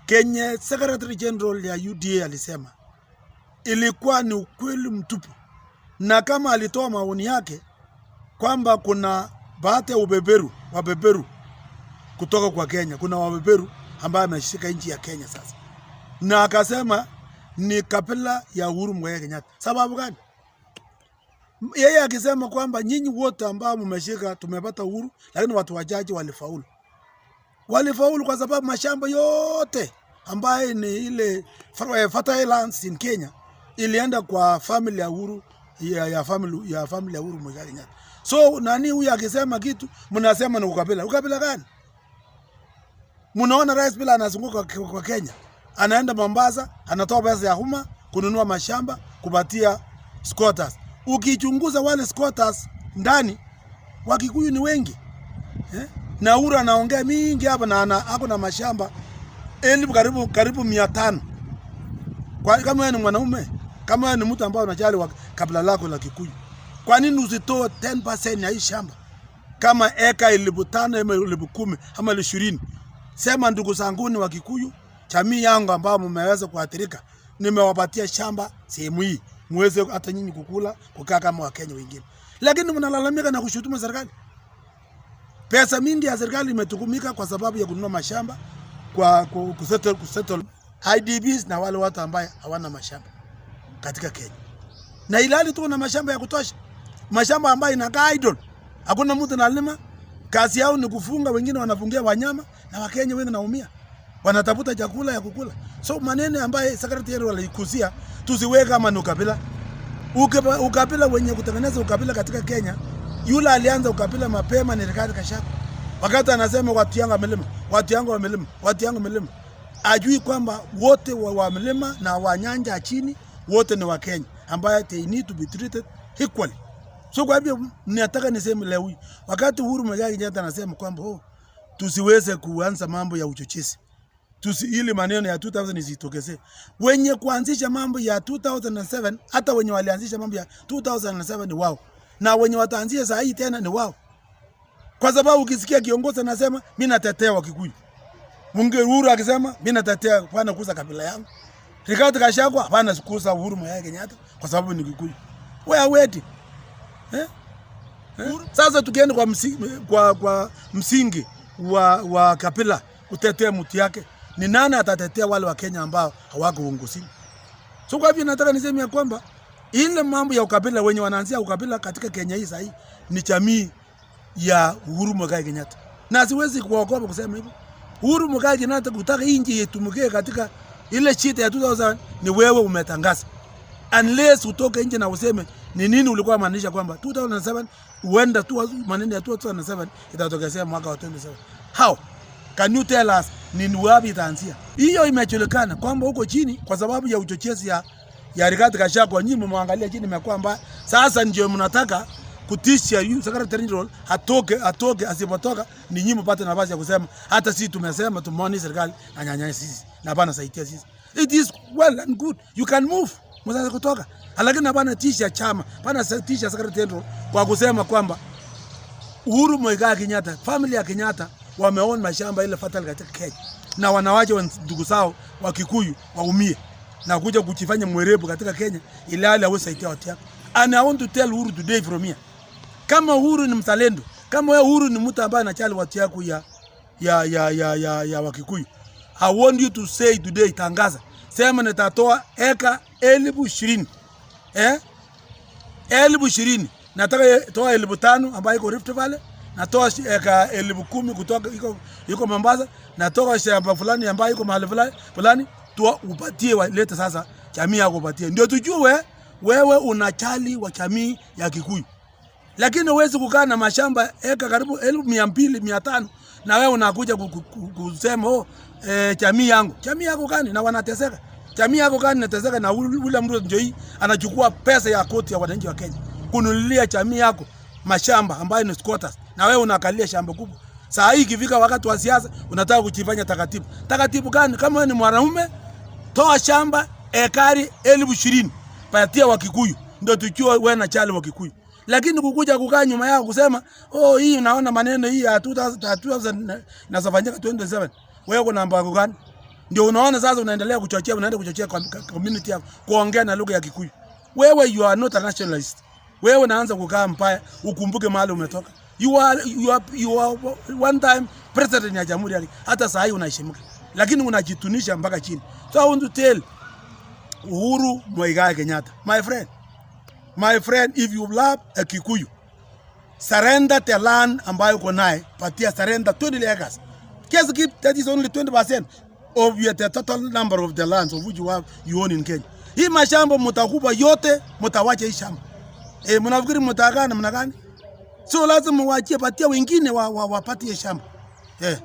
Kenye Secretary General ya UDA alisema ilikuwa ni ukweli mtupu, na kama alitoa maoni yake kwamba kuna baadhi ya ubeberu wabeberu kutoka kwa Kenya, kuna wabeberu ambaye ameshika nchi ya Kenya sasa, na akasema ni kabila ya Uhuru Muigai Kenyatta. Sababu gani? Yeye akisema kwamba nyinyi wote ambao mmeshika tumepata uhuru, lakini watu wachache walifaulu. Walifaulu kwa sababu mashamba yote ambaye ni ile fertile lands in Kenya ilienda kwa family ya Uhuru ya family ya Uhuru Muigai Kenyatta. So nani huyu akisema kitu mnasema ni ukabila? Ukabila gani? Mnaona rais bila anazunguka kwa Kenya, anaenda Mombasa, anatoa pesa ya umma kununua mashamba kupatia squatters. Ukichunguza wale squatters ndani, Wakikuyu ni wengi, eh? Na Uhuru anaongea mingi hapa na ako na mashamba elfu karibu 500. Kwa kama wewe ni mwanaume, kama wewe ni mtu ambaye unajali wa kabila lako la Kikuyu, kwa nini usitoe 10% ya hii shamba kama eka 5,000 ama 10,000 ama 20,000? Sema, ndugu zanguni wa Kikuyu, jamii yangu ambao mmeweza kuathirika, nimewapatia shamba sehemu hii muweze hata nyinyi kukula kukaa kama Wakenya wengine. Lakini mnalalamika na kushutumu serikali. Pesa mingi ya serikali imetumika kwa sababu ya kununua mashamba kwa kusettle IDPs na wale watu ambaye hawana mashamba katika Kenya. Na ilhali tuko na mashamba ya kutosha, mashamba ambayo inakaa idle, hakuna mtu analima, kazi yao ni kufunga, wengine wanafungia wanyama, na Wakenya wengi naumia, wanatafuta chakula ya kukula. So maneno ambaye Secretary General alikusia tusiweke kama ni ukabila. Ukabila wenye kutengeneza ukabila katika Kenya, yule alianza ukabila mapema ni Rigathi Gachagua. Wakati anasema watu yangu wa milima, watu yangu wa milima, watu yangu milima, ajui kwamba wote wa milima na wa nyanja chini wote ni wa Kenya ambaye they need to be treated equally. So kwa hivyo nataka niseme leo hii, wakati Uhuru Muigai Kenyatta anasema kwamba, oh, tusiweze kuanza mambo ya uchochezi ili maneno ya 2000 isitokeze. Wenye kuanzisha mambo ya 2007, hata wenye walianzisha mambo ya 2007 ni wao, na wenye wataanzisha saa hii tena ni wao, kwa sababu ukisikia kiongozi anasema mimi natetea Wakikuyu, Mungu Uhuru akisema mimi natetea hapana kuuza kabila yangu, Rigathi Gachagua hapana kuuza Uhuru Muigai Kenyatta kwa sababu ni Kikuyu. We are waiting. Eh? Eh? Sasa tukienda kwa msingi wa kabila kutetea mtu yake, ni nani atatetea wale wa Kenya ambao hawako uongozini? So kwa hivyo nataka niseme ya kwamba ile mambo ya ukabila, wenye wanaanzia ukabila katika Kenya hii sahii ni jamii ya Uhuru Muigai Kenyatta, na siwezi kuogopa kusema hivyo. Uhuru Muigai Kenyatta kutaka nchi itumbukie katika ile shida ya 2000 ni wewe umetangaza, unless utoke nje na useme ni nini ulikuwa maanisha kwamba 2007 huenda tu maneno ya 2007 itatokezea mwaka wa 27. How can you tell us ni wapi itaanzia? Hiyo imejulikana kwamba huko chini kwa sababu ya uchochezi ya Rigathi Gachagua, nyinyi mmwangalia chini, imekuwa mbaya. Sasa ndio mnataka kutisha yu Secretary General atoke, atoke. Asipotoka ni nyinyi mpate nafasi ya kusema hata sisi tumesema tumeona serikali na nyanya sisi na hapana saidia sisi. It is well and good, you can move msasa kutoka, lakini hapana tisha chama, hapana tisha Secretary General kwa kusema kwamba Uhuru Muigai Kenyatta, family ya Kenyatta wameona mashamba ile fertile katika Kenya na wanawache ndugu zao wa Kikuyu waumie na kuja kujifanya mwerevu katika Kenya ili hali hawezi saidia watu yako. And I want to tell Uhuru today from here, kama Uhuru ni mzalendo, kama wewe Uhuru ni mtu ambaye anajali watu yako ya Wakikuyu, I want you to say today, tangaza, sema nitatoa eka 20,000, eh, 20,000. Nataka toa 5,000 ambayo iko Rift Valley, natoa eka 10,000 kutoka iko Mombasa, natoka shamba fulani ambayo iko mahali fulani fulani, tu upatie walete sasa jamii yako upatie, ndio tujue wewe unajali wa jamii ya Kikuyu. Lakini huwezi kukaa na mashamba eka karibu 200,000 500 na wewe unakuja kusema, oh, jamii yangu. Jamii yako gani na wanateseka? Jamii yako gani inateseka na William Ruto ndio hii anachukua pesa ya kodi ya wananchi wa Kenya kununulia jamii yako mashamba ambayo ni squatters, na wewe unakalia shamba kubwa. Saa hii ikifika wakati wa siasa unataka kujifanya takatifu. Takatifu gani? Kama wewe ni mwanaume, toa shamba ekari 20,000 patia Wakikuyu, ndio tujue wewe unajali Wakikuyu. Lakini kukuja kukaa nyuma yao kusema, oh, hii unaona maneno hii ya 2000 2000 inafanyika 27, wewe kuna mpango gani? Ndio unaona sasa unaendelea kuchochea, unaenda kuchochea community yako kuongea na lugha ya Kikuyu. Wewe, you are not a nationalist. Wewe unaanza kukaa mbaya, ukumbuke mahali umetoka. You are one time president ya jamhuri ya hata saa hii unaheshimika, lakini unajitunisha mpaka chini. So I want to tell Uhuru Muigai Kenyatta, my friend, my friend, if you love a Kikuyu, surrender the land ambayo uko naye, patia, surrender 20 acres. Just give, that is only 20% of the total number of the lands of which you have, you own in Kenya. Hii mashamba mtakupa yote, mtawacha hii shamba. Eh, mnafikiri mtakaa namna gani? So lazima waachie, patia wengine wapatie shamba. Eh.